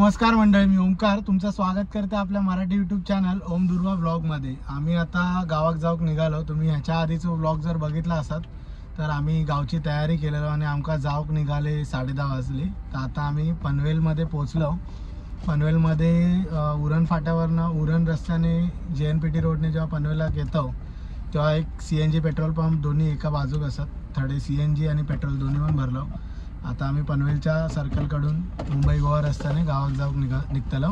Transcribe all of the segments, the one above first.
नमस्कार मंडळी, मी ओमकार तुमचं स्वागत करते आपल्या मराठी यूट्यूब चॅनल ओम दुर्वा ब्लॉगमध्ये। आम्ही आता गावात जाऊक निघालो। तुम्ही ह्याच्या आधीचो ब्लॉग जर बघितला असाल तर आम्ही गावची तयारी केलेलो आणि आमका जाऊक निघाले 10:30 वाजले। तर आता आम्ही पनवेलमध्ये पोचलो। पनवेलमध्ये उरण फाट्यावरनं उरण रस्त्याने JNPT रोडने जेव्हा पनवेलला येतो तेव्हा एक CNG petrol pump दोन्ही एका बाजूक असतात। थडे CNG आणि पेट्रोल दोन्ही पण भरलो। आता आम्ही पनवेलच्या सर्कलकडून मुंबई गोवा रस्त्याने गावात जाऊन निघतलो।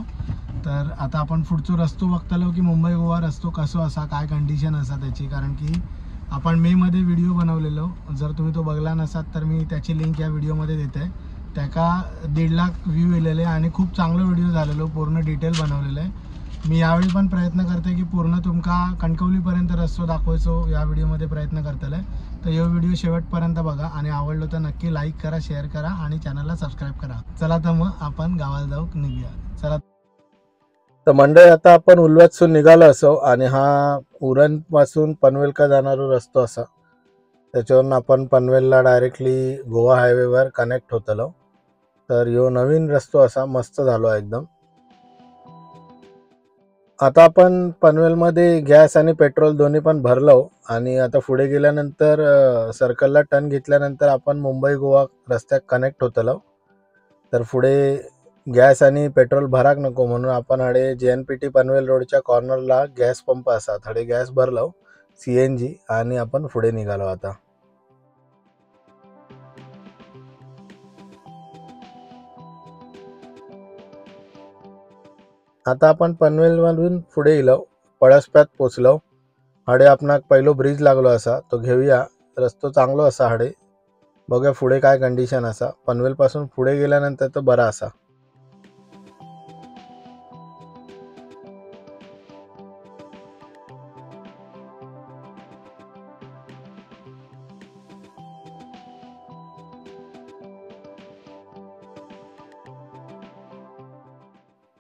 तर आता आपण पुढचो रस्तो बघतलो की मुंबई गोवा रस्तो कसो असा, काय कंडिशन असा त्याची, कारण की आपण मेमध्ये व्हिडिओ बनवलेलो। जर तुम्ही तो बघला नसात तर मी त्याची लिंक या व्हिडिओमध्ये देते। त्याका 1.5 लाख व्ह्यू येलेले आणि खूप चांगलं व्हिडिओ झालेलो, पूर्ण डिटेल बनवलेलं आहे। मी यावेळी पण प्रयत्न करते की पूर्ण तुमका कणकवलीपर्यंत रस्तो दाखवायचो या व्हिडिओमध्ये प्रयत्न करतले। तर हे व्हिडिओ शेवटपर्यंत बघा आणि आवडलो तर नक्की लाईक करा, शेअर करा आणि चॅनलला सबस्क्राईब करा। चला तर मग आपण गावाला जाऊ निघूया। चला तर मंडळी आता आपण उलव्यातसून निघालो असो आणि हा उरण पासून पनवेलका जाणारा रस्तो असा, त्याच्यावरून आपण पनवेलला डायरेक्टली गोवा हायवेवर कनेक्ट होतलो। तर ह्यो नवीन रस्तो असा मस्त झालो एकदम। आता आपण पनवेलमध्ये गॅस आणि पेट्रोल दोन्ही पण भरलो आणि आता पुढे गेल्यानंतर सर्कलला टर्न घेतल्यानंतर आपण मुंबई गोवा रस्त्यात कनेक्ट होतलो। तर पुढे गॅस आणि पेट्रोल भराक नको म्हणून आपण हडे JNPT Panvel रोडच्या कॉर्नरला गॅस पंप असा थडे गॅस भरलो CNG आणि आपण पुढे निघालो। आता आता आपण पनवेलमधून पुढे गेलो, पळसप्यात पोचलो। हाडे आपणाक पहिलो ब्रिज लागलो असा तो घेऊया। रस्तो चांगलो असा हाडे, बघूया पुढे काय कंडिशन असा। पनवेलपासून पुढे गेल्यानंतर तो बरा असा।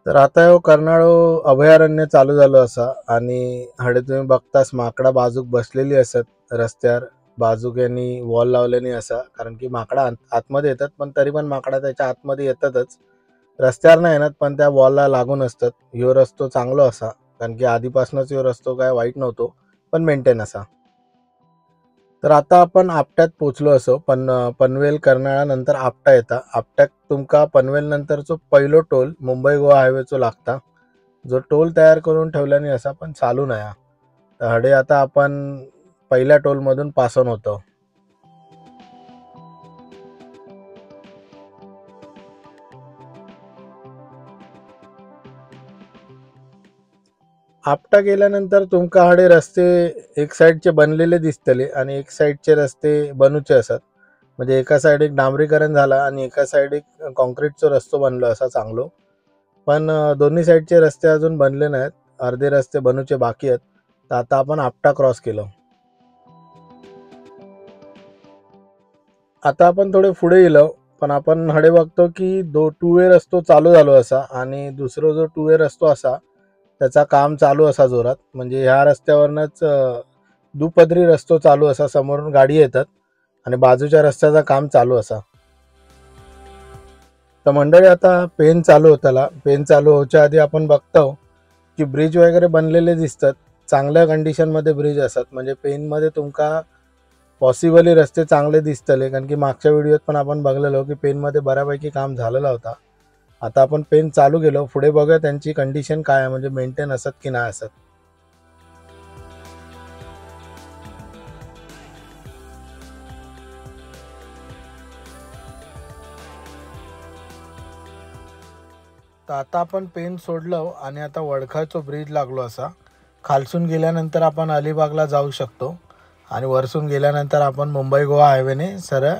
तर आता हो कर्नाळो अभयारण्य चालू झालो असा आणि हाडे तुम्ही बघतास माकडा बाजूक बसलेली असत रस्त्यावर, बाजूक यांनी वॉल लावलेली असा, कारण की माकडा आतमध्ये येतात पण तरी पण माकडा त्याच्या आतमध्ये येतातच, रस्त्यावर नाही येणार पण त्या वॉलला लागून असतात। ह्यो रस्तो चांगलो असा कारण की आधीपासूनच ह्यो रस्तो काय वाईट नव्हतो पण मेंटेन असा। तर आता आपण आपट्यात पोचलो असो। पण पनवेल कर्नाळानंतर आपटा येता। आपट्यात तुमका पनवेल नंतरचो पहिलो टोल मुंबई गोवा हायवेचो लागता, जो टोल तयार करून ठेवल्याने असा पण चालू नाही। तर हडे आता आपण पहिल्या टोलमधून पास ऑन होतो। आपटा गेल्यानंतर तुमका हाडे रस्ते एक साईडचे बनलेले दिसतले आणि एक साईडचे रस्ते बनूचे असत, म्हणजे एका साईड एक डांबरीकरण झाला आणि एका साईड एक कॉन्क्रीटचो रस्तो बनलो असा चांगलो, पण दोन्ही साईडचे रस्ते अजून बनले नाहीत, अर्धे रस्ते बनूचे बाकी आहेत। तर आता आपण आपटा क्रॉस केलो। आता आपण थोडे पुढे गेलो पण आपण हाडे बघतो की दो टू वे रस्तो चालू झालो असा आणि दुसरो जो टू वे रस्तो असा त्याचा काम चालू असा जोरात, म्हणजे ह्या रस्त्यावरनंच दुपदरी रस्तो चालू असा, समोरून गाडी येतात आणि बाजूच्या रस्त्याचा काम चालू असा। तर मंडळी आता पेन चालू होताला, पेन चालू होच्या आधी आपण बघतो की ब्रिज वगैरे बनलेले दिसतात, चांगल्या कंडिशनमध्ये ब्रिज असतात, म्हणजे पेनमध्ये तुमका पॉसिबली रस्ते चांगले दिसतले, कारण की मागच्या व्हिडिओत पण आपण बघलेलो की पेनमध्ये बऱ्यापैकी काम झालेला होता। आता आपण पेन चालू केलो, पुढे बघूया त्यांची कंडिशन काय आहे, म्हणजे मेंटेन असत की नाही असत। तर आता आपण पेन सोडलो आणि आता वडखाचो ब्रिज लागलो असा। खालसून गेल्यानंतर आपण अलिबागला जाऊ शकतो आणि वरसून गेल्यानंतर आपण मुंबई गोवा हायवेने सरळ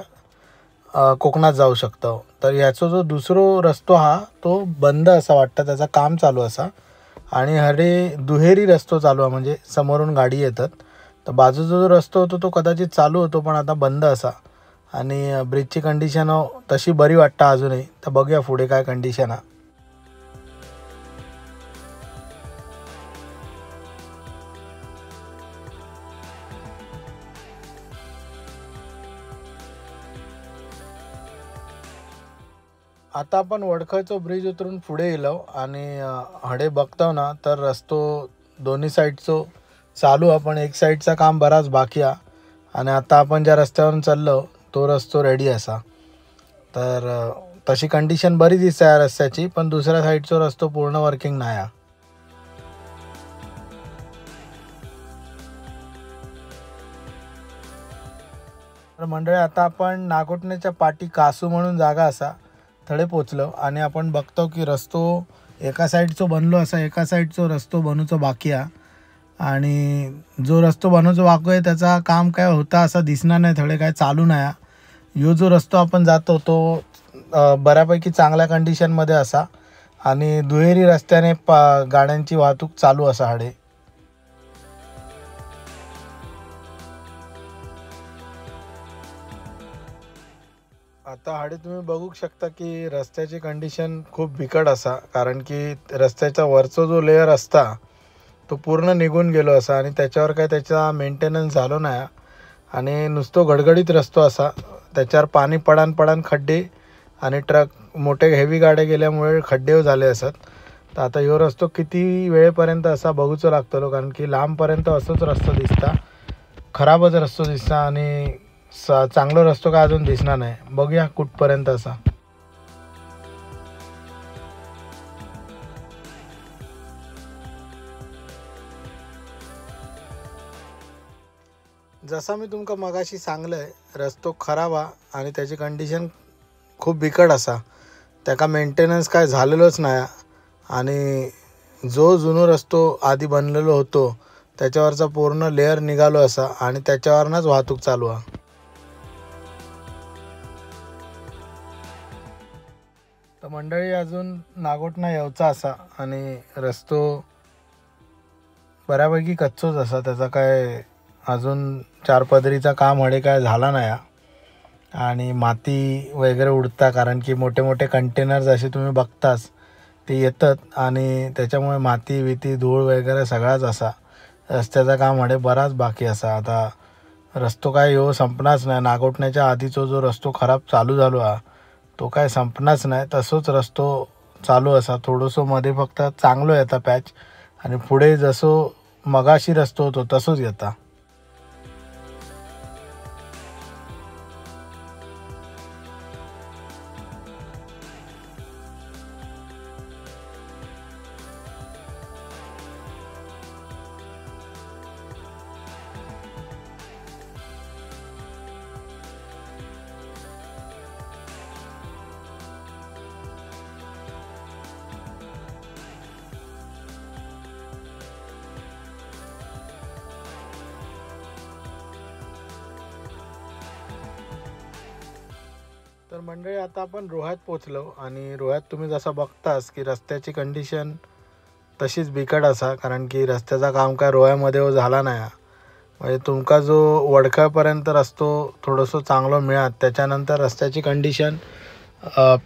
कोकणात जाऊ शकतो। तर ह्याचो जो दुसरो रस्तो हा तो बंद असा वाटतं, त्याचा काम चालू असा आणि हरे दुहेरी रस्तो चालू आहे, म्हणजे समोरून गाडी येतात। तर बाजूचा जो रस्तो होतो तो कदाचित चालू होतो पण आता बंद असा आणि ब्रिजची कंडिशन तशी बरी वाटतं अजूनही। तर बघूया पुढे काय कंडिशन आहे। आता आपण वडखळचो ब्रिज उतरून पुढे येलो आणि हडे बघतो ना तर रस्तो दोन्ही साईडचो चालू, आपण एक साईडचा काम बराच बाकी आहे आणि आता आपण ज्या रस्त्यावरून चाललो तो रस्तो रेडी असा। तर तशी कंडिशन बरी दिसते या रस्त्याची, पण दुसऱ्या साईडचो रस्तो पूर्ण वर्किंग नाही आहे। तर मंडळी आता आपण नागोठण्याच्या पाटी कासू म्हणून जागा असा थडे पोचलो आणि आपण बघतो की रस्तो एका साईडचो बनलो असा, एका साईडचो रस्तो बनूचो बाकी आहे आणि जो रस्तो बनूचो बाकी आहे त्याचा काम काय होता असा दिसणार नाही, थोडे काय चालू नाही। यो जो रस्तो आपण जातो तो बऱ्यापैकी चांगल्या कंडिशनमध्ये असा आणि दुहेरी रस्त्याने गाड्यांची वाहतूक चालू असा हाडे। आता हाडे तुम्ही बघू शकता की रस्त्याची कंडिशन खूप बिकट असा, कारण की रस्त्याचा वरचो जो लेअर असता तो पूर्ण निघून गेलो असा आणि त्याच्यावर काय त्याचा मेंटेनन्स झालो नाही आणि नुसतो गडगडीत रस्तो असा, त्याच्यावर पाणी पडान पडान खड्डे आणि ट्रक मोठे हेवी गाड्या गेल्यामुळे खड्डे झाले असत। तर आता ह्यो रस्तो किती वेळेपर्यंत असा बघूचो लागतलो, कारण की लांबपर्यंत असंच रस्तो दिसता, खराबच रस्तो दिसता आणि चांगलो रस्तो काय अजून दिसणार नाही। बघूया कुठपर्यंत असा। जसा मी तुमका मगाशी सांगलंय रस्तो खराब हा आणि त्याची कंडिशन खूप बिकट असा, त्याका मेंटेनन्स काय झालेलोच नाही आणि जो जुनो रस्तो आधी बनलेलो होतो त्याच्यावरचा पूर्ण लेअर निघालो असा आणि त्याच्यावरनंच वाहतूक चालू आहे। तर मंडळी अजून नागोठणा येवचा असा आणि रस्तो बऱ्यापैकी कच्चोच असा, त्याचा काय अजून चार पदरीचा काम हडे काय झाला नाही आणि माती वगैरे उडता, कारण की मोठे मोठे कंटेनर्स असे तुम्ही बघताच ते येतात आणि त्याच्यामुळे माती विती धूळ वगैरे सगळाच असा रस्त्याचा काम हडे बराच बाकी असा। आता रस्तो काय ह्यो संपणारच नाही, नागोठण्याच्या आधीचो जो रस्तो खराब चालू झालो हा तो काय संपणारच नाही, तसोच रस्तो चालू असा, थोडंसं मध्ये फक्त चांगलो येता पॅच आणि पुढे जसो मगाशी रस्तो होतो तसोच येता। तर मंडळी आता आपण रोह्यात पोचलो आणि रोह्यात तुम्ही जसं बघतास की रस्त्याची कंडिशन तशीच बिकट असा, कारण की रस्त्याचा काम काय रोह्यामध्ये झाला नाही। म्हणजे तुमका जो वडखळपर्यंत रस्तो थोडंसं चांगलं मिळात, त्याच्यानंतर रस्त्याची कंडिशन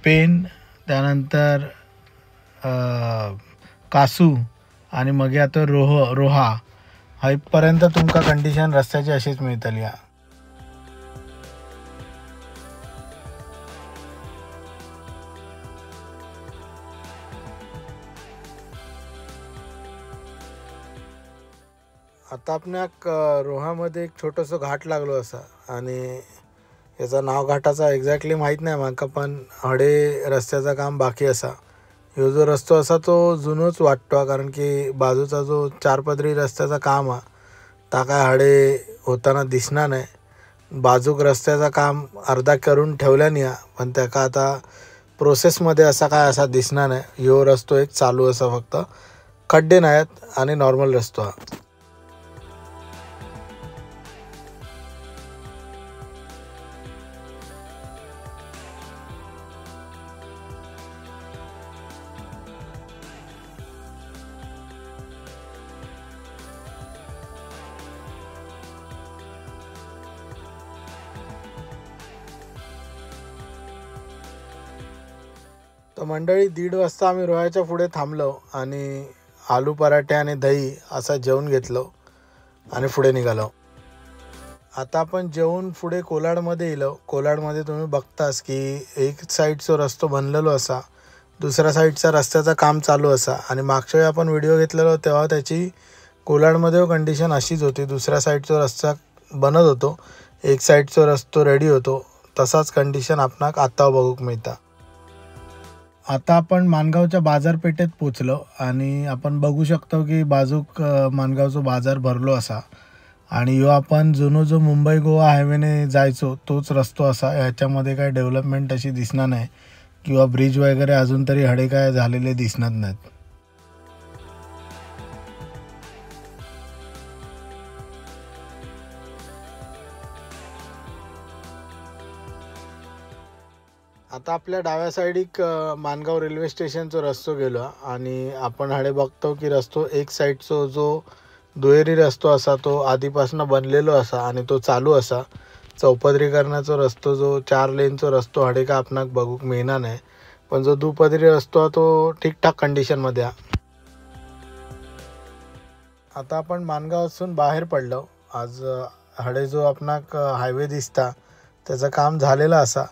पेन, त्यानंतर कासू आणि मग आता रोहा हयपर्यंत तुमका कंडिशन रस्त्याची अशीच मिळतली। आता आपल्याक रोहामध्ये एक छोटंसं घाट लागलो असा आणि याचा नाव घाटाचा एक्झॅक्टली माहीत नाही माका, पण हडे रस्त्याचा काम बाकी असा। ह्यो जो रस्तो असा तो जुनोच वाटतो, कारण की बाजूचा जो चारपदरी रस्त्याचा काम हा ता काय हडे होताना दिसणार नाही। बाजूक रस्त्याचा काम अर्धा करून ठेवल्या नाही, पण त्याका आता प्रोसेसमध्ये असा काय असा दिसणार नाही। ह्यो रस्तो एक चालू असा, फक्त खड्डे नाहीत आणि नॉर्मल रस्तो हा। तर मंडळी 1:30 वाजता आम्ही रोह्याच्या पुढे थांबलो आणि आलू पराठे आणि दही असा जेवण घेतलो आणि पुढे निघालो। आता आपण जेवून पुढे कोलाडमध्ये येलो. कोलाडमध्ये तुम्ही बघतास की एक साईडचो रस्तो बनलेलो असा, दुसऱ्या साईडचा रस्त्याचं काम चालू असा. आणि मागच्या वेळी आपण व्हिडिओ घेतलेलो तेव्हा त्याची कोलाडमध्ये कंडिशन अशीच होती. दुसऱ्या साईडचो रस्ता बनत होतो, एक साईडचो रस्तो रेडी होतो. तसाच कंडिशन आपणाक आता बघूक मिळता. आता आपण मानगावच्या बाजारपेठेत पोचलो आणि आपण बघू शकतो की बाजूक मानगावचो बाजार भरलो असा. आणि ह्यो आपण जुनो जो मुंबई गोवा हायवेने जायचो तोच रस्तो असा. ह्याच्यामध्ये काय डेव्हलपमेंट अशी दिसणार नाही किंवा ब्रिज वगैरे अजून तरी हडे काय झालेले दिसणार नाहीत. आता आपल्या डाव्या साईडीक मानगाव रेल्वे स्टेशनचो रस्तो गेलो आणि आपण हाडे बघतो की रस्तो एक साईडचो जो दुहेरी रस्तो असा तो आधीपासून बनलेलो असा आणि तो चालू असा. चौपदरीकरणाचो रस्तो जो 4 लेनचो रस्तो हाडे का आपणाक बघूक मिळणार नाही, पण जो दुपदरी रस्तो तो ठीकठाक कंडिशनमध्ये हा. आता आपण मानगावातून बाहेर पडलो. आज हाडे जो आपणाक हायवे दिसता त्याचं काम झालेलं असा.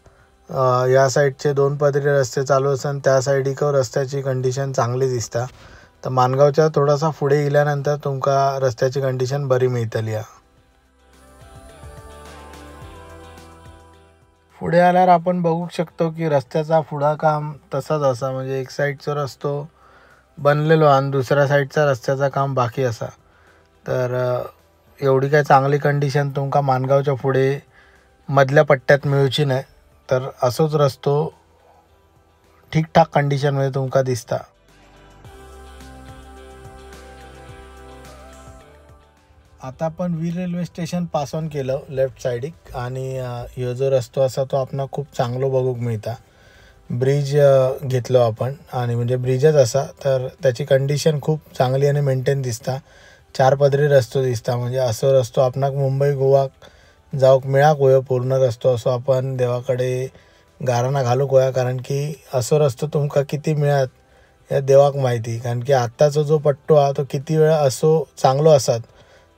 या साईडचे 2 पदरी रस्ते चालू असन, त्या साईडीक रस्त्याची कंडिशन चांगली दिसता. तर मानगावच्या थोडासा पुढे गेल्यानंतर तुमका रस्त्याची कंडिशन बरी मिळतली. पुढे आल्यावर आपण बघू शकतो की रस्त्याचा पुढा काम तसाच असा, म्हणजे एक साईडचा रस्तो बनलेलो आणि दुसऱ्या साईडचा रस्त्याचा काम बाकी असा. तर एवढी काय चांगली कंडिशन तुमका मानगावच्या पुढे मधल्या पट्ट्यात मिळूची नाही. तर असोच रस्तो ठीकठाक कंडिशनमध्ये तुमका दिसता. आता आपण Veer railway station pass on केलं लेफ्ट साईडीक आणि ह्यो जो रस्तो असा तो आपणाक खूप चांगलो बघूक मिळता. ब्रिज घेतलो आपण आणि म्हणजे ब्रिजच असा, तर त्याची कंडिशन खूप चांगली आणि मेंटेन दिसता. 4 पदरी रस्तो दिसता, म्हणजे असो रस्तो आपणाक मुंबई गोवाक जावक मेळाक वयो पूर्ण रस्तो असो आपण देवाकडे गाराणा घालूक वया, कारण की असो रस्तो तुमका किती मिळत या देवाक माहिती. कारण की आत्ताचो जो पट्टो हा तो किती वेळा असो चांगलो आसात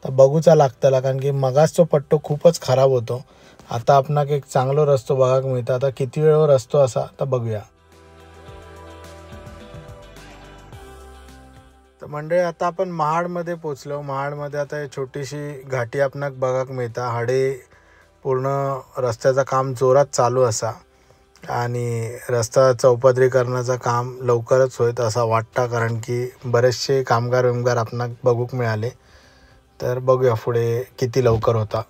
तर बघूचा लागतला, कारण की मगाचो पट्टो खूपच खराब होतो. आता आपणाक एक चांगलो रस्तो बघाक मिळता. आता किती वेळो रस्तो असा तर बघूया. तर मंडळी आता आपण महाडमध्ये पोचलो. महाडमध्ये आता एक छोटीशी घाटी आपणाक बघाक मिळता. हाडे पूर्ण रस्त्याचं काम जोरात चालू असा आणि रस्ता चौपदरीकरणाचं काम लवकरच होईल असा वाटता, कारण की बरेचसे कामगार विमगार आपणाक बघूक मिळाले. तर बघूया पुढे किती लवकर होता.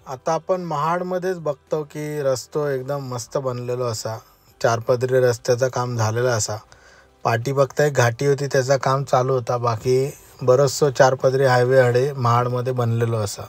आता आपण महाडमध्येच बघतो की रस्तो एकदम मस्त बनलेलो असा, 4 पदरी रस्त्याचं काम झालेलं असा. पाठी बघता एक घाटी होती त्याचं काम चालू होता, बाकी बरंचसं 4 पदरी हायवे हडे महाडमध्ये बनलेलो असा.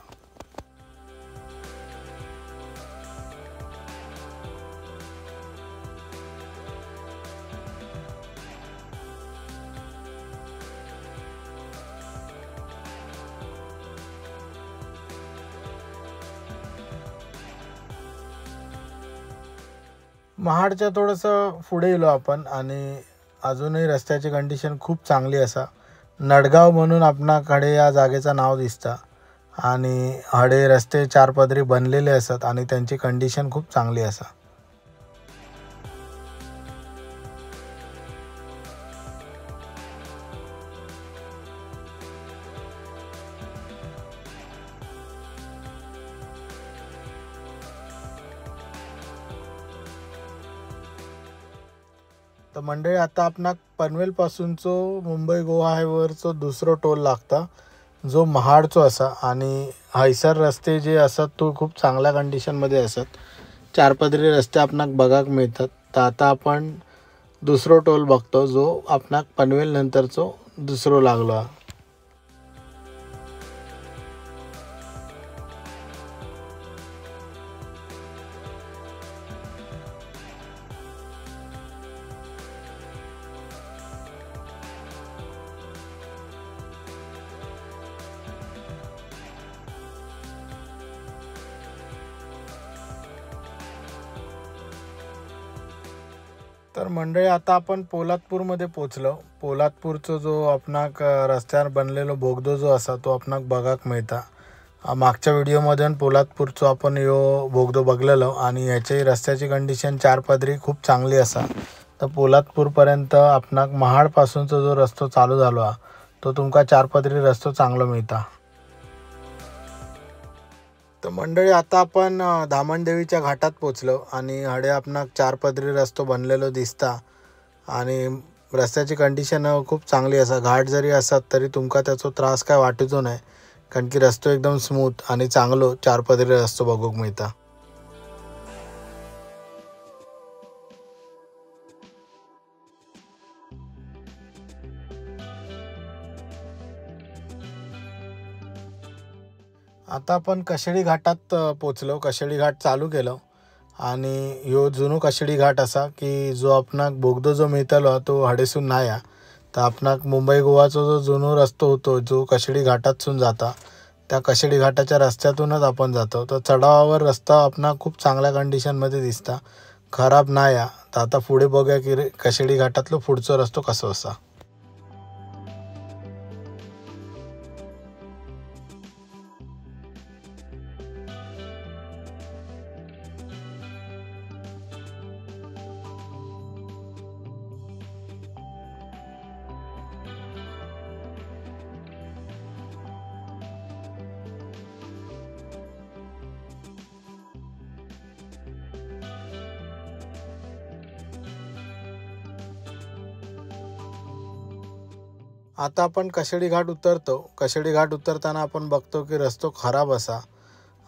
महाडच्या थोडंसं पुढे गेलो आपण आणि अजूनही रस्त्याची कंडिशन खूप चांगली असा. नडगाव म्हणून आपणाकडे या जागेचं नाव दिसतं आणि हडे रस्ते 4 पदरी बनलेले असतात आणि त्यांची कंडिशन खूप चांगली असा. तर मंडळी आता आपणाक पनवेलपासूनचो मुंबई गोवा हायवेवरचो दुसरो टोल लागता जो महाडचो असा आणि हयसर रस्ते जे असत तो खूप चांगल्या कंडिशनमध्ये असत. 4 पदरी रस्ते आपणाक बघाक मिळतात. तर आता आपण दुसरो टोल बघतो जो आपणाक पनवेल नंतरचो दुसरो लागलो. तर मंडळी आता आपण पोलादपूरमध्ये पोचलो। पोलादपूरचो जो आपणाक रस्त्यार बनलेलो बोगदो जो असा तो आपणाक बघाक मेळता। मागच्या व्हिडिओमध्ये पोलादपूरचो आपण यो बोगदो बघलेलो आणि ह्याची रस्त्याची कंडिशन चार पदरी खूप चांगली असा। तर पोलादपूरपर्यंत आपणाक महाडपासूनचो जो रस्तो चालू झालो हा तो तुमका चार पदरी रस्तो चांगलो मिळता। तर मंडळी आता आपण धामणदेवीच्या घाटात पोचलो आणि हडे आपणाक चार पदरी रस्तो बनलेलो दिसता आणि रस्त्याची कंडिशन खूप चांगली असा। घाट जरी असत तरी तुमका त्याचो त्रास काय वाटूचो नाही, कारण की रस्तो एकदम स्मूथ आणि चांगलो चार पदरी रस्तो बघूक मिळता। आता आपण कशेळी घाटात पोचलो। कशेळी घाट चालू केलो आणि ह्यो जुनो कशेळी घाट असा की जो आपणाक बोगदो जो मेळतलो तो हडेसून नाया। तर आपणाक मुंबई गोवाचो जो जुनो रस्तो होतो जो कशेळी घाटातसून जाता त्या कशेळी घाटाच्या रस्त्यातूनच आपण जातो। तर चढावावर रस्ता आपणाक खूप चांगल्या कंडिशनमध्ये दिसता, खराब नाया। तर आता पुढे बघूया की कशेळी घाटातलो पुढचो रस्तो कसो असा। आता आपण कशेळी घाट उतरतो। कशेळी घाट उतरताना आपण बघतो की रस्तो खराब असा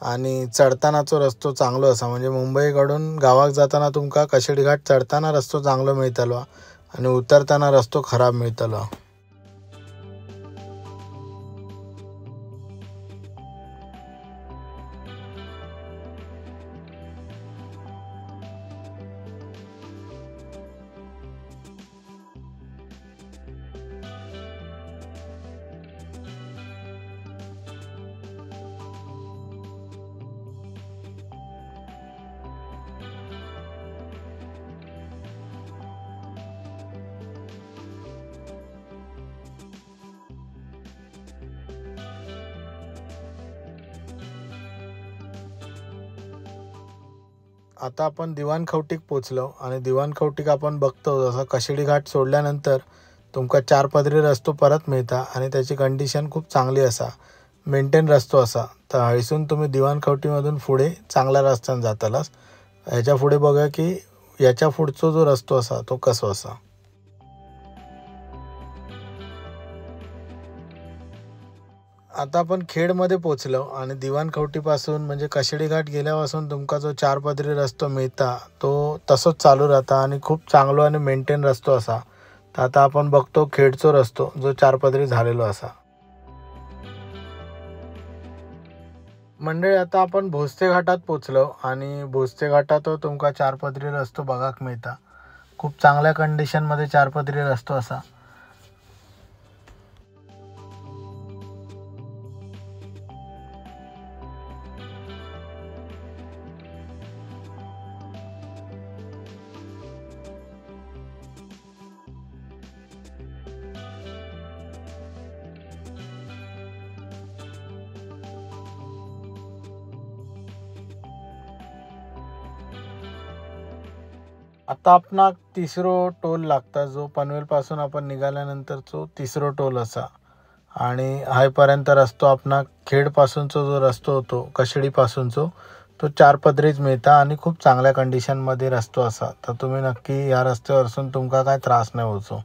आणि चढतानाचो रस्तो चांगलो असा। म्हणजे मुंबईकडून गावाक जाताना तुमका कशेळी घाट चढताना रस्तो चांगलो मेळतलो आणि उतरताना रस्तो खराब मेळतलो। आता आपण दिवाणखवटीक पोचलो आणि दिवाणखवटीक आपण बघतो जसं कशेळी घाट सोडल्यानंतर तुमका चार पदरी रस्तो परत मिळता आणि त्याची कंडिशन खूप चांगली असा, मेंटेन रस्तो असा। तर हयसून तुम्ही दिवाणखवटीमधून पुढे चांगल्या रस्त्यान जातालास। ह्याच्या पुढे बघा की याच्या पुढचो जो रस्तो असा तो कसो असा। आता आपण खेडमध्ये पोचलो आणि दिवाणखवटीपासून म्हणजे कशेळी घाट गेल्यापासून तुमका जो चार पदरी रस्तो मिळता तो तसोच चालू राहता आणि खूप चांगलो आणि मेंटेन रस्तो असा। तर आता आपण बघतो खेडचो रस्तो जो चार पदरी झालेलो असा। मंडळी आता आपण भोसते घाटात पोचलो आणि भोसते घाटात तुमका चार पदरी रस्तो बघाक मिळता। खूप चांगल्या कंडिशनमध्ये चार पदरी रस्तो असा। आता आपणाक तिसरो टोल लागता जो पनवेलपासून आपण निघाल्यानंतरचो तिसरो टोल असा आणि हायपर्यंत रस्तो आपणाक खेडपासूनचो जो रस्तो होतो कशेळीपासूनचो तो चार पदरीच मिळता आणि खूप चांगल्या कंडिशनमध्ये रस्तो असा। तर तुम्ही नक्की या रस्त्यावरसून तुमका काय त्रास नाही होतो।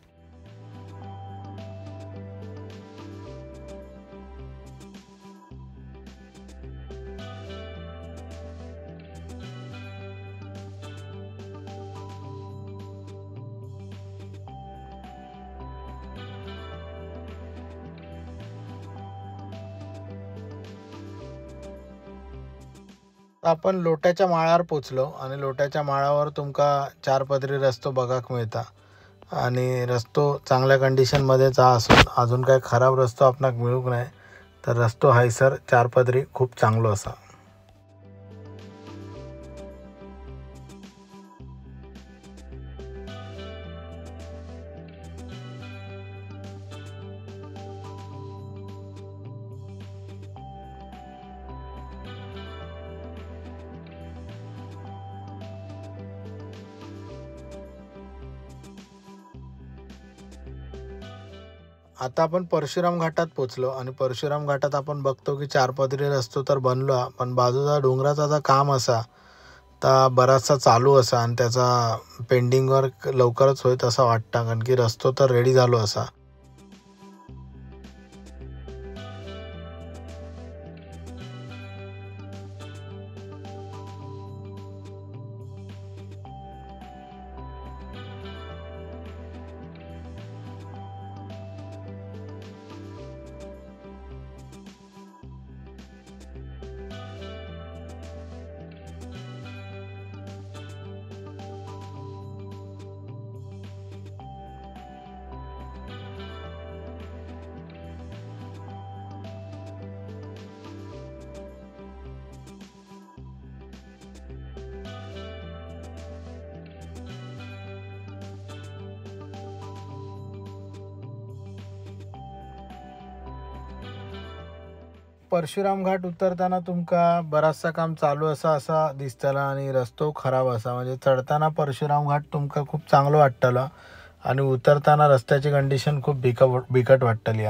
आपण लोट्याच्या माळावर पोचलो आणि लोट्याच्या माळावर तुमका चार पदरी रस्तो बघाक मिळता आणि रस्तो चांगल्या कंडिशनमध्येच असून अजून काय खराब रस्तो आपणाक मिळूक नाही। तर रस्तो हायसर चार पदरी खूप चांगलो असा। आता आपण परशुराम घाटात पोचलो आणि परशुराम घाटात आपण बघतो की चारपदरी रस्तो तर बनलो, पण बाजूचा डोंगराचा जो काम असा ता बराचसा चालू असा आणि त्याचा पेंडिंग वर्क लवकरच होईल असा वाटतं, कारण की रस्तो तर रेडी झालो असा। परशुराम घाट उतरताना तुमका बराचसा काम चालू असा असा दिसतला आणि रस्तो खराब असा, म्हणजे चढताना परशुराम घाट तुमका खूप चांगलं वाटतलं आणि उतरताना रस्त्याची कंडिशन खूप बिकट वाटतली।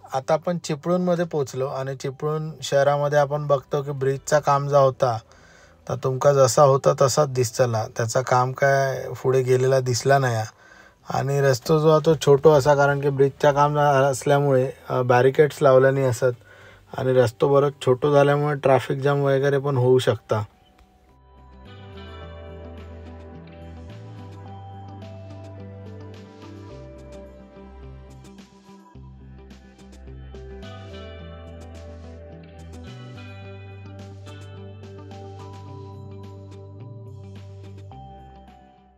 आता आपण चिपळूणमध्ये पोचलो आणि चिपळूण शहरामध्ये आपण बघतो की ब्रिजचा काम जो होता तर तुमका जसा होता तसाच दिसतला, त्याचा काम काय पुढे गेलेला दिसला नाही। आणि रस्तो जो तो छोटो असा, कारण की ब्रिजचा काम असल्यामुळे बॅरिकेड्स लावल्याने असत आणि रस्तो बरंच छोटो झाल्यामुळे ट्रॅफिक जाम वगैरे पण होऊ शकता।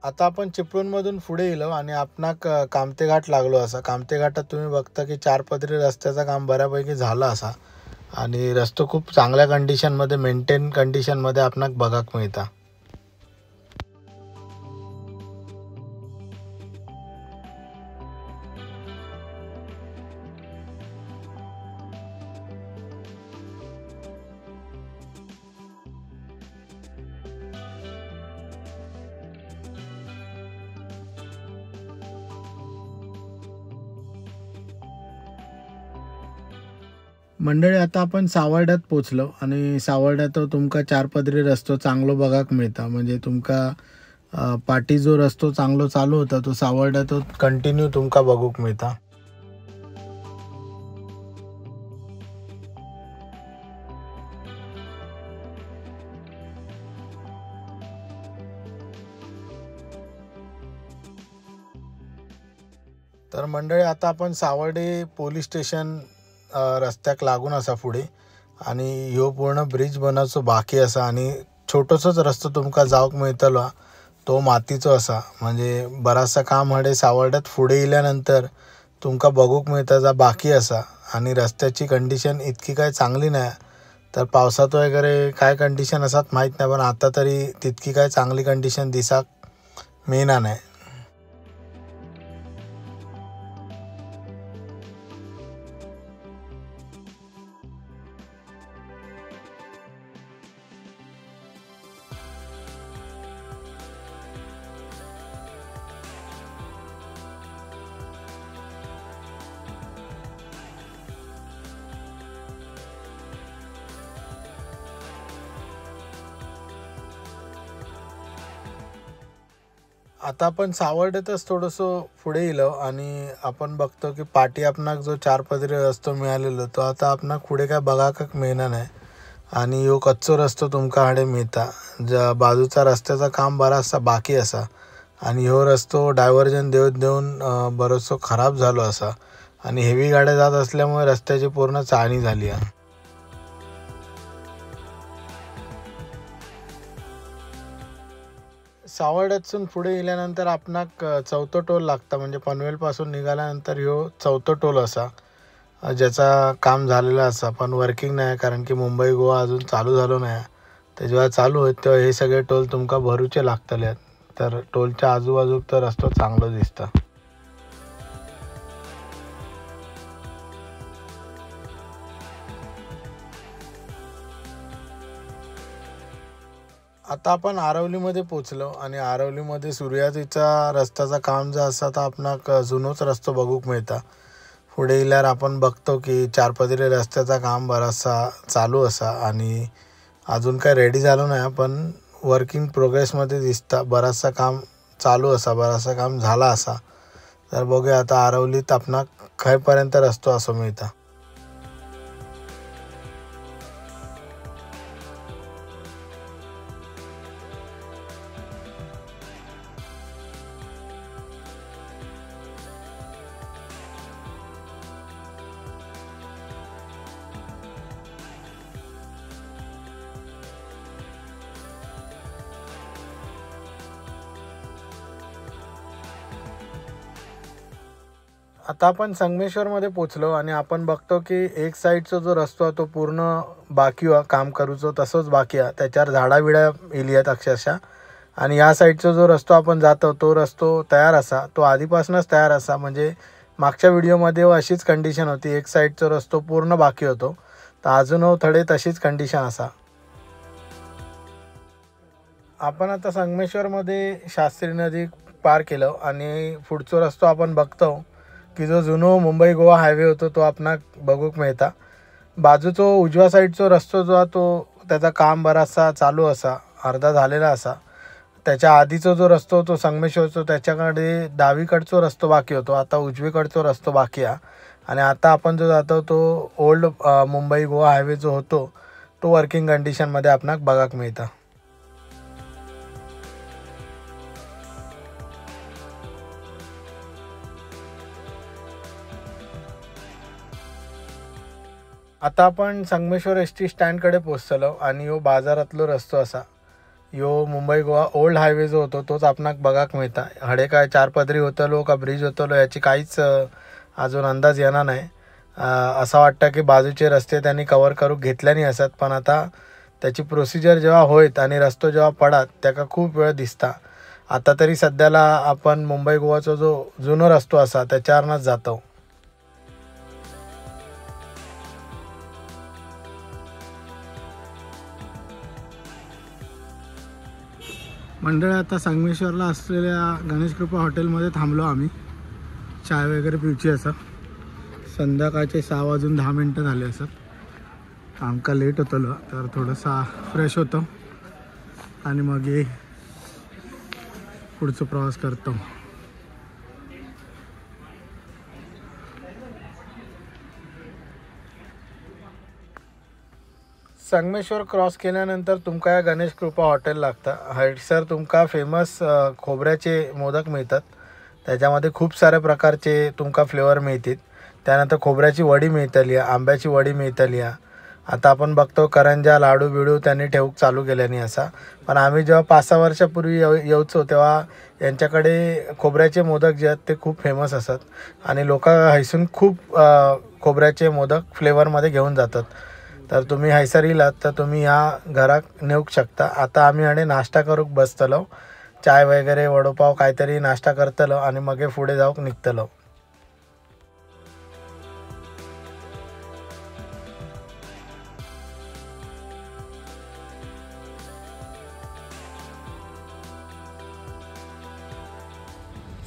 आता आपण चिपळूणमधून पुढे गेलो आणि आपणाक कामते घाट लागलो असा। कामते घाटात तुम्ही बघता की चारपदरी रस्त्याचं काम बऱ्यापैकी झालं असा आणि रस्तो खूप चांगल्या कंडिशनमध्ये मेंटेन कंडिशनमध्ये आपणाक बघाक मिळता। मंडळी आता आपण सावर्ड्यात पोचलो आणि सावर्ड्यात तुमका चारपदरी रस्तो चांगलो बघाक मिळता, म्हणजे तुमका पाटी जो रस्तो चांगलो चालू होता तो सावर्ड्यात कंटिन्यू तुमका बघूक मिळता। तर मंडळी आता आपण सावर्डे पोलीस स्टेशन रस्त्याक लागून असा पुढे आणि ह्यो पूर्ण ब्रिज बनवचो बाकी असा आणि छोटोसोच रस्तो तुमका जावंक मेळटलो तो मातीचो असा, म्हणजे बराचसा काम हाडे सावर्ड्यात फुडें येयल्यानंतर तुमका बघूक मेळटा जा बाकी असा आणि रस्त्याची कंडिशन इतकी काय चांगली नाही, तर पावसात वगैरे काय कंडिशन असात माहीत नाही, पण आता तरी तितकी काय चांगली कंडिशन दिसाक मेळना नाही। आता आपण सावर्ड्यातच थोडंसं पुढे येलो आणि आपण बघतो की पाटी आपणाक जो चारपदरी रस्तो मिळालेलो तो आता आपणाक पुढे काय बघाकच मिळणार नाही आणि ह्यो कच्चो रस्तो तुमका हाडे मिळता, ज्या बाजूचा रस्त्याचा काम बराचसा बाकी असा आणि ह्यो रस्तो डायव्हर्जन देऊन देऊन बरोचसो खराब झालो असा आणि हेवी गाड्या जात असल्यामुळे रस्त्याची पूर्ण चाळणी झाली आहे। सावर्ड्यातसून पुढे गेल्यानंतर आपणाक चौथो टोल लागता, म्हणजे पनवेलपासून निघाल्यानंतर ह्यो चौथो टोल असा ज्याचा काम झालेला असा, पण वर्किंग नाही कारण की मुंबई गोवा अजून चालू झालो नाही, ते जेव्हा चालू होत तेव्हा हे सगळे टोल तुमका भरूचे लागतले। तर टोलच्या आजूबाजूक तर रस्तो चांगलो दिसता। आता आपण आरवलीमध्ये पोचलो आणि आरवलीमध्ये सुरुवातीचा रस्त्याचा काम जो असा तर आपणाक जुनोच रस्तो बघूक मिळता। पुढे इल्यार आपण बघतो की चारपदरी रस्त्याचा काम बराचसा चालू असा आणि अजून काय रेडी झालो नाही, पण वर्किंग प्रोग्रेसमध्ये दिसता, बराचसा काम चालू असा, बराचसा काम झाला असा। तर बघूया आता आरवलीत आपणाक खंयपर्यंत रस्तो असो मिळता। आता आपण संगमेश्वरमध्ये पोचलो आणि आपण बघतो की एक साईडचा जो रस्तो आहे तो पूर्ण बाकी आहे, काम करूचो तसंच बाकी आहे, त्याच्यावर झाडा बिडा इली आहेत अक्षरशः। आणि या साईडचा जो रस्तो आपण जातो तो रस्तो तयार असा, तो आधीपासूनच तयार असा, म्हणजे मागच्या व्हिडिओमध्ये अशीच कंडिशन होती, एक साईडचा रस्तो पूर्ण बाकी होतो, तर अजून थोडे तशीच कंडिशन असा। आपण आता संगमेश्वरमध्ये शास्त्री नदी पार केलं आणि पुढचो रस्तो आपण बघतो की जो जुनो मुंबई गोवा हायवे होतो तो आपणाक बघूक मिळता। बाजूचो उजव्या साईडचो रस्तो जो आहे तो त्याचा काम बराचसा चालू असा, अर्धा झालेला असा। त्याच्या आधीचो जो रस्तो तो संगमेश्वरचो त्याच्याकडे डावीकडचो रस्तो बाकी होतो, आता उजवीकडचो रस्तो बाकी आहे। आणि आता आपण जो जातो तो ओल्ड मुंबई गोवा हायवे जो होतो तो वर्किंग कंडिशनमध्ये आपणाक बघाक मिळता। आता आपण संगमेश्वर एस टी स्टँडकडे पोचलो आणि यो बाजारातलो रस्तो असा, यो मुंबई गोवा ओल्ड हायवे जो होतो तोच आपणाक बघाक मिळता। हडे काय चार पदरी होतलो का ब्रिज होतलो याची काहीच अजून अंदाज येणार नाही। असं वाटतं की बाजूचे रस्ते त्यांनी कवर करू घेतले नाही असत, पण आता त्याची प्रोसिजर जेव्हा होईत आणि रस्तो जेव्हा पडात त्याका खूप वेळ दिसता। आता तरी सध्याला आपण मुंबई गोवाचा जो जुनो रस्तो असा त्याच्यावरनंच जातो। मंडळी आता संगमेश्वरला असलेल्या गणेश कृपा हॉटेलमध्ये थांबलो आम्ही, चाय वगैरे पिवची असं। संध्याकाळचे 6:10 झाले असत, आमका लेट होतलो तर थोडासा फ्रेश होतो आणि मग पुढचा प्रवास करतो। संगमेश्वर क्रॉस केल्यानंतर तुमका या गणेश कृपा हॉटेल लागतं। हडसर तुमका फेमस खोबऱ्याचे मोदक मिळतात, त्याच्यामध्ये खूप साऱ्या प्रकारचे तुमका फ्लेवर मिळतील। त्यानंतर खोबऱ्याची वडी मिळतली, आंब्याची वडी मिळतली। आता आपण बघतो करंजा लाडू बिडू त्यांनी ठेवूक चालू केल्यानी असा, पण आम्ही जेव्हा 5-6 वर्षापूर्वी येऊचो तेव्हा यांच्याकडे खोबऱ्याचे मोदक जे आहेत ते खूप फेमस असत आणि लोक हैसून खूप खोबऱ्याचे मोदक फ्लेवरमध्ये घेऊन जातात। तर तुम्ही हैसर इलात तर तुम्ही ह्या घराक नेऊक शकता। आता आम्ही आणि नाश्ता करूक बसतलो, चाय वगैरे वडोपाव काहीतरी नाश्ता करतलो आणि मगे पुढे जाऊक निघतलो।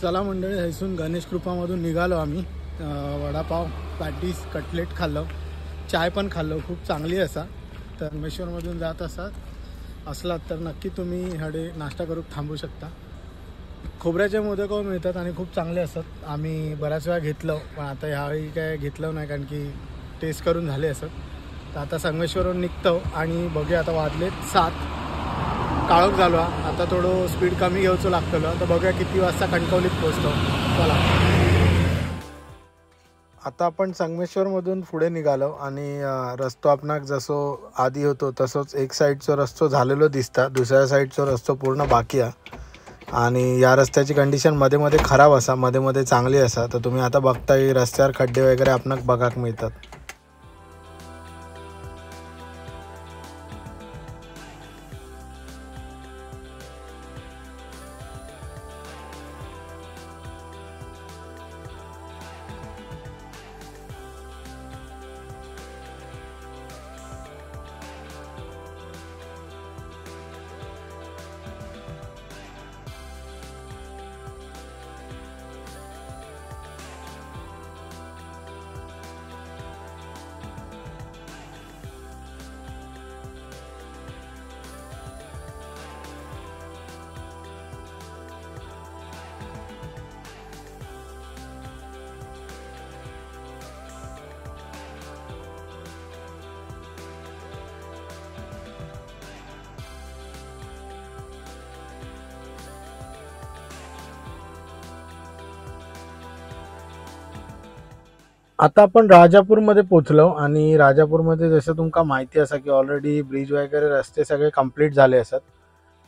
चला मंडळी, हैसून गणेश कृपामधून निघालो आम्ही। वडापाव पॅटीस कटलेट खाल्लं, चाय पण खाल्लो, खूप चांगली असा। तर संगमेश्वरमधून जात असलात तर नक्की तुम्ही हडे नाश्ता करूक थांबू शकता। खोबऱ्याचे मोदक मिळतात आणि खूप चांगले असतात। आम्ही बऱ्याच वेळा घेतलं पण आता ह्यावेळी काय घेतलं नाही कारण की टेस्ट करून झाले असत। तर आता संगमेश्वरवरून निघतो आणि बघूया, आता वाजले 7, काळोख झालो, आता थोडं स्पीड कमी घेऊचं लागतलं। तर बघूया किती वाजता कणकवलीत पोचतो। चला आता आपण संगमेश्वरमधून पुढे निघालो आणि रस्तो आपणाक जसो आधी होतो तसंच एक साईडचो रस्तो झालेलो दिसता, दुसऱ्या साईडचो रस्तो पूर्ण बाकी आहे। आणि या रस्त्याची कंडिशन मध्ये मध्ये खराब असा, मध्ये मध्ये चांगली असा। तर तुम्ही आता बघता की रस्त्यावर खड्डे वगैरे आपणाक बघाक मिळतात। आता आपण राजापूरमध्ये पोचलो आणि राजापूरमध्ये जसं तुमका माहिती असा की ऑलरेडी ब्रिज वगैरे रस्ते सगळे कंप्लीट झाले असत.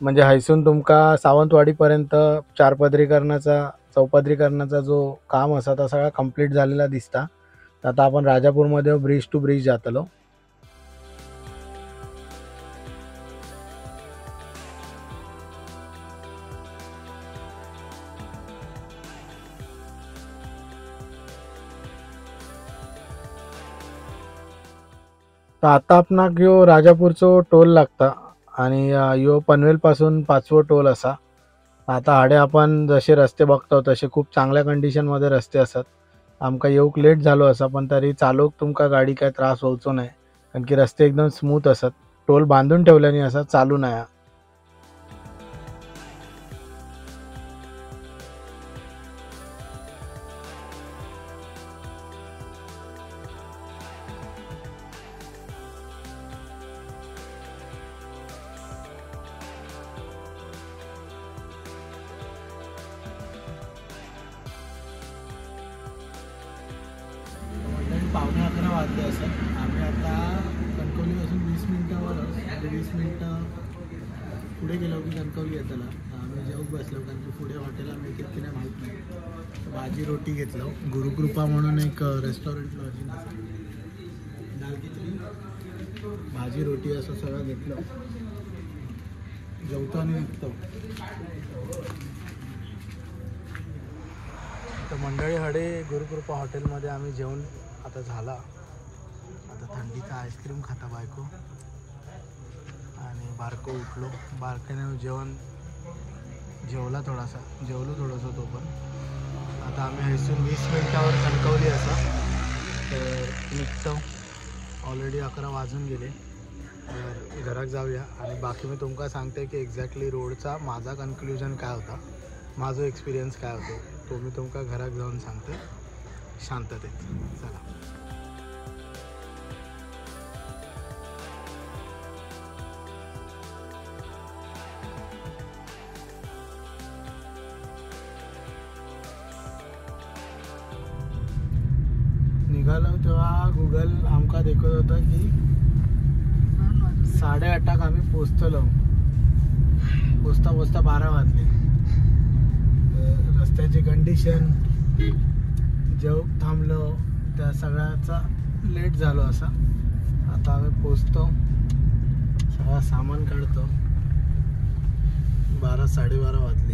म्हणजे हैसून तुमका सावंतवाडीपर्यंत चारपदरीकरणाचा चौपदरीकरणाचा जो काम असा तो सगळा कंप्लीट झालेला दिसता. आता आपण राजापूरमध्ये ब्रिज टू ब्रिज जातलो. तर आता आपणाक ह्यो राजापूरचो टोल लागता आणि ह्यो पनवेल पासून 5वो टोल असा. आता हाडे आपण जसे रस्ते बघतो तसे खूप चांगल्या कंडिशनमध्ये रस्ते असत. आमका येऊक लेट झालो असा पण तरी चालवूक तुमका गाडी काय त्रास होवचो नाही, कारण की रस्ते एकदम स्मूथ असत. टोल बांधून ठेवल्याने असा चालू नाही. 10:45 वाजले असं. आम्ही आता कणकवलीपासून 20 मिनटावरच, म्हणजे 20 मिनटं पुढे गेलो की कणकवली येताला. आम्ही जेवूक बसलो कारण की पुढे हॉटेलला मिळतील की नाही माहीत नाही. भाजी रोटी घेतलो. गुरुकृपा म्हणून एक रेस्टॉरंट लॉजिंग असं, दाल खिचडी भाजी रोटी असं सगळं घेतलं. जेवतो आणि निघतो. तर मंडळी हडे गुरुकृपा हॉटेलमध्ये आम्ही जेवण आता झाला. आता थंडीचा आईस्क्रीम खाता बायको आणि बारको उठलो. बारक्याने जेवण जेवला थोडासा, जेवलो थोडंसं तो पण. आता आम्ही हैसून 20 मिनटावर कणकवली असा तर निघतो. ऑलरेडी 11 वाजून गेले तर घरात जाऊया. आणि बाकी मी तुमका सांगते की एक्झॅक्टली रोडचा माझा कन्क्लुजन काय होता, माझा एक्सपिरियन्स काय होतो तो मी तुमका घरात जाऊन सांगते शांततेत. चला. निघालो तेव्हा गुगल आमका दाखवत होतं की 8:30 आम्ही पोचतलो. पोचता पोचता 12 वाजले. रस्त्याची कंडिशन, जेवूक थांबलो त्या सगळ्याचा लेट झालो असा. आता आम्ही पोचतो, सगळा सामान काढतो. 12 12:30 वाजले.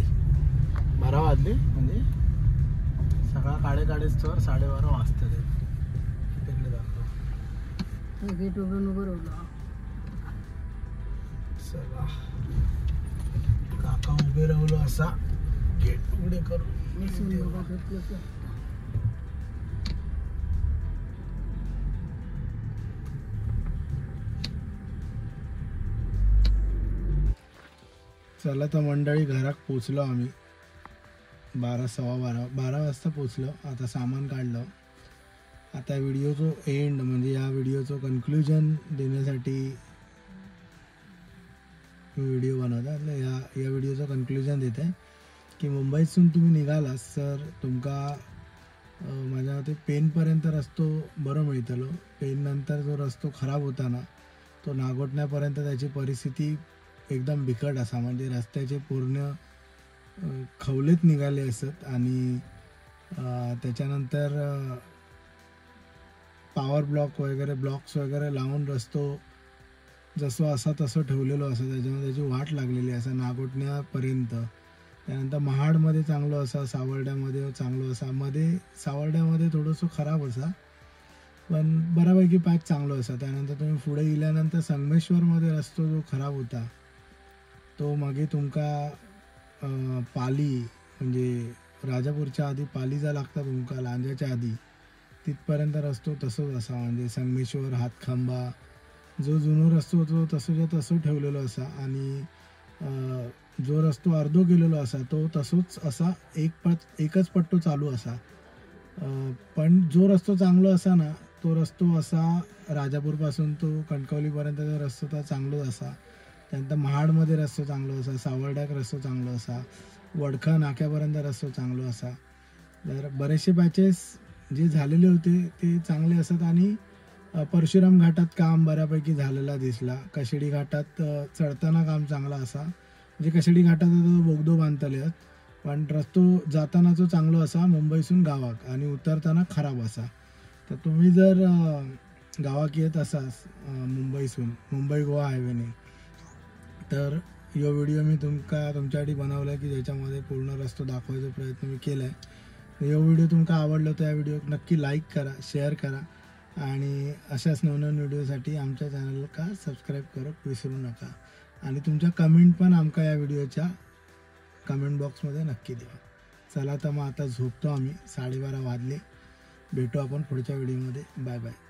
12 वाजले म्हणजे सगळा काढे काढेच तर 12:30 वाजतात. तिकडे जातो. चला काका उभे राहिलो असा गेट उघडे करू. चला तर मंडळी घरात पोचलो आम्ही. 12 12:15 12 वाजता पोचलो. आता सामान काढलं. आता व्हिडिओचो एंड म्हणजे या व्हिडिओचं कन्क्लुजन देण्यासाठी मी व्हिडिओ बनवतो. या व्हिडिओचं कन्क्लुजन देत आहे की मुंबईतून तुम्ही निघालास तर तुमका माझ्या मते पेनपर्यंत रस्तो बरं मिळतलो. पेननंतर जो रस्तो खराब होता ना तो नागोठण्यापर्यंत त्याची परिस्थिती एकदम बिकट असा, म्हणजे रस्त्याचे पूर्ण खवलेत निघाले असत. आणि त्याच्यानंतर पॉवर ब्लॉक वगैरे ब्लॉक्स वगैरे लावून रस्तो जसं असा तसं ठेवलेलो असा, त्याच्यामध्ये त्याची वाट लागलेली असा नागोठण्यापर्यंत. त्यानंतर महाडमध्ये चांगलं असा, सावर्ड्यामध्ये चांगलं असा, मध्ये सावर्ड्यामध्ये थोडंसं खराब असा पण बऱ्यापैकी पॅच चांगलं असा. त्यानंतर तुम्ही पुढे गेल्यानंतर संगमेश्वरमध्ये रस्तो जो खराब होता तो मागे तुमका पाली म्हणजे राजापूरच्या आधी पाली जा लागता तुमका लांजाच्या आधी तिथपर्यंत रस्तो तसंच असा, म्हणजे संगमेश्वर हातखांबा जो जुनो रस्तो होतो तसंच्या तसं ठेवलेलो असा. आणि जो रस्तो अर्धो गेलेलो असा तो तसोच असा एकच पट्टो चालू असा. पण जो रस्तो चांगलो असा ना तो रस्तो असा राजापूरपासून तो कणकवलीपर्यंतचा रस्तो तर चांगलोच असा. त्यानंतर महाडमध्ये रस्तो चांगलो असा, सावर्ड्याक रस्तो चांगलो असा, वडखा नाक्यापर्यंत रस्तो चांगलो असा. तर बरेचसे पॅचेस जे झालेले होते ते चांगले असत. आणि परशुराम घाटात काम बऱ्यापैकी झालेला दिसला. कशेडी घाटात चढताना काम चांगला असा, म्हणजे कशेडी घाटात आता बोगदो बांधतले आहेत, पण रस्तो जाताना जो चांगलो असा मुंबईसून गावाक आणि उतरताना खराब असा. तर तुम्ही जर गावाक येत असास मुंबईसून, मुंबई गोवा हायवेने, तर यो व्हिडिओ मी तुमच्यासाठी बनवला की ज्याच्यामध्ये पूर्ण रस्तो दाखवायचा प्रयत्न मी केला आहे. यो व्हिडिओ तुमका आवडलो तर या व्हिडिओ नक्की लाईक करा, शेअर करा आणि अशाच नवनवीन व्हिडिओसाठी आमच्या चॅनलका सबस्क्राईब करूक विसरू नका. आणि तुमच्या कमेंट पण आमका या व्हिडिओच्या कमेंट बॉक्समध्ये नक्की द्या. चला तर मग आता झोपतो आम्ही, 12:30 वाजले. भेटू आपण पुढच्या व्हिडिओमध्ये. Bye bye.